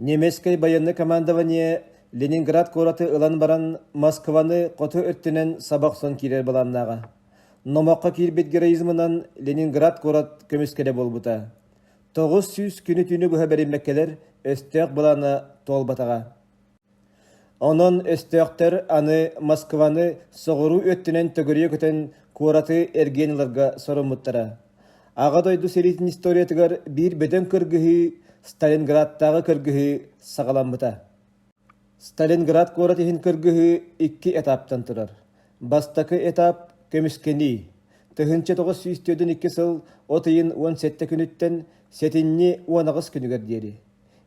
Немецкэй байыаннай командование Ленинград куораты ылан баран Москваны хоту өттүнэн саба охсон киирэр былааннааҕа. Номоххо киирбит героизмынан Ленинград куорат көмүскэлэ буолбута. 900 күнү-түүнү быһа бэриммэккэлэр өстөөх былаана туолбатаҕа. Онон өстөөхтөр аны Москваны соҕуруу өттүнэн төгүрүйэ көтөн куораты эргийэн ыларга соруммуттара. Аҕа дойду сэриитин историятыгар биир бөдөҥ кыргыһыы Сталинградтааҕы кыргыһыы саҕаламмыта. Сталинград куорат иһин кыргыһыы икки этаптан турар. Бастакы этап көмүскэнии. 1942 сыл от ыйын 17 күнүттэн сэтинньи 18 күнүгэр диэри.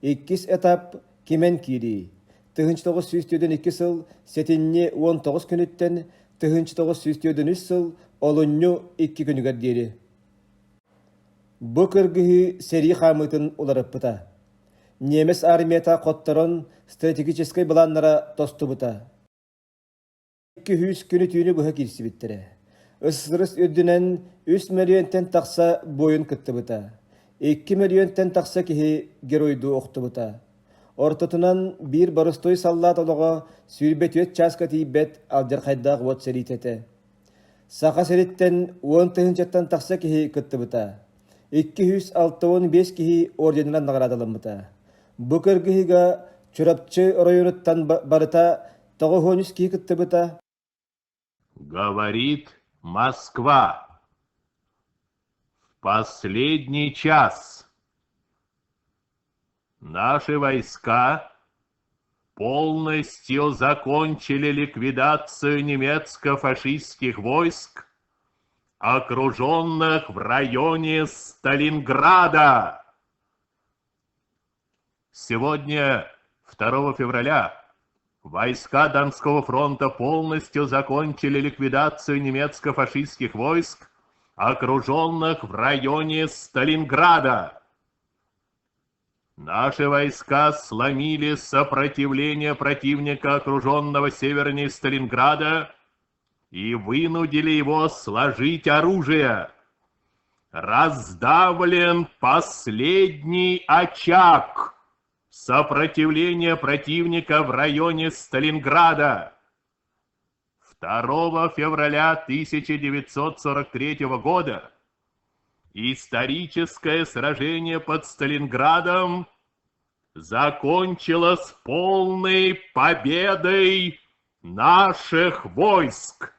Иккис этап кимэн киирии. 1942 сыл сэтинньи 19 күнүттэн 1943 сыл олунньу 2 күнүгэр диэри. Бу кыргыһыы сэрии хаамыытын уларыппыта. Немец армията хотторон стратегическай былааннара тостубута. 200 күнү-түүнү быһа киирсибиттэрэ. СССР үрдүнэн 3 мөлүйүөнтэн тахса буойун кыттыбыта. 2 мөлүйүөнтэн тахса киһи геройдуу охтубута. Ортотунан биир боростуой саллаат олоҕо 24 чааска тиийбэт алдьархайдаах уот сэриитэ этэ. Саха сириттэн 10 тыһыынчаттан тахса киһи кыттыбыта. 265 киһи орденынан наҕараадаламмыта. Бу кыргыһыыга Чурапчы оройуонуттан барыта 93 киһи кыттыбыта. Говорит Москва. В последний час наши войска полностью закончили ликвидацию немецко-фашистских войск, окруженных в районе Сталинграда. Сегодня, 2 февраля, войска Донского фронта полностью закончили ликвидацию немецко-фашистских войск, окруженных в районе Сталинграда. Наши войска сломили сопротивление противника, окруженного севернее Сталинграда, и вынудили его сложить оружие. Раздавлен последний очаг сопротивления противника в районе Сталинграда. 2 февраля 1943 года историческое сражение под Сталинградом закончилось полной победой наших войск.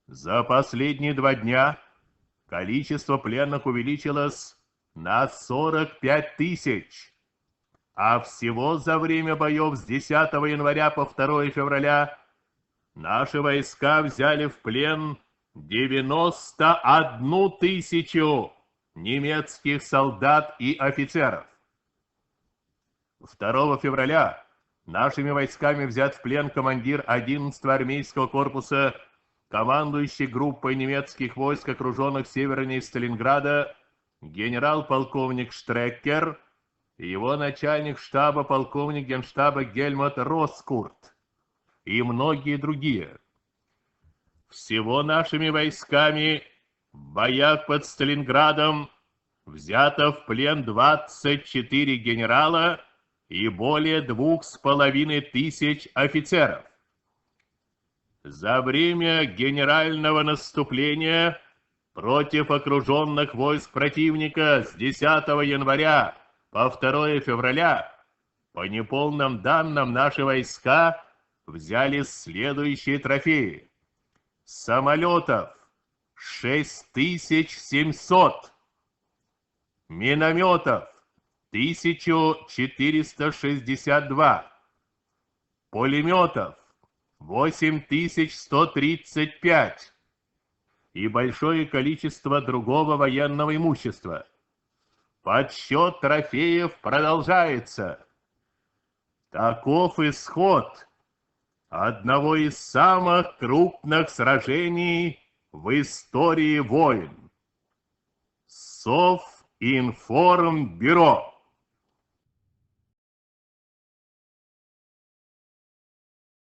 За последние два дня количество пленных увеличилось на 45 тысяч, а всего за время боев с 10 января по 2 февраля наши войска взяли в плен 91 тысячу немецких солдат и офицеров. 2 февраля нашими войсками взят в плен командир 11-го армейского корпуса, командующий группой немецких войск, окруженных севернее Сталинграда, генерал-полковник Штреккер и его начальник штаба полковник генштаба Гельмут Роскурт и многие другие. Всего нашими войсками в боях под Сталинградом взято в плен 24 генерала и более 2500 офицеров. За время генерального наступления против окруженных войск противника с 10 января по 2 февраля, по неполным данным, наши войска взяли следующие трофеи. Самолетов 6700, минометов 1462, пулеметов 8135 и большое количество другого военного имущества. Подсчет трофеев продолжается. Таков исход одного из самых крупных сражений в истории войн. Совинформбюро.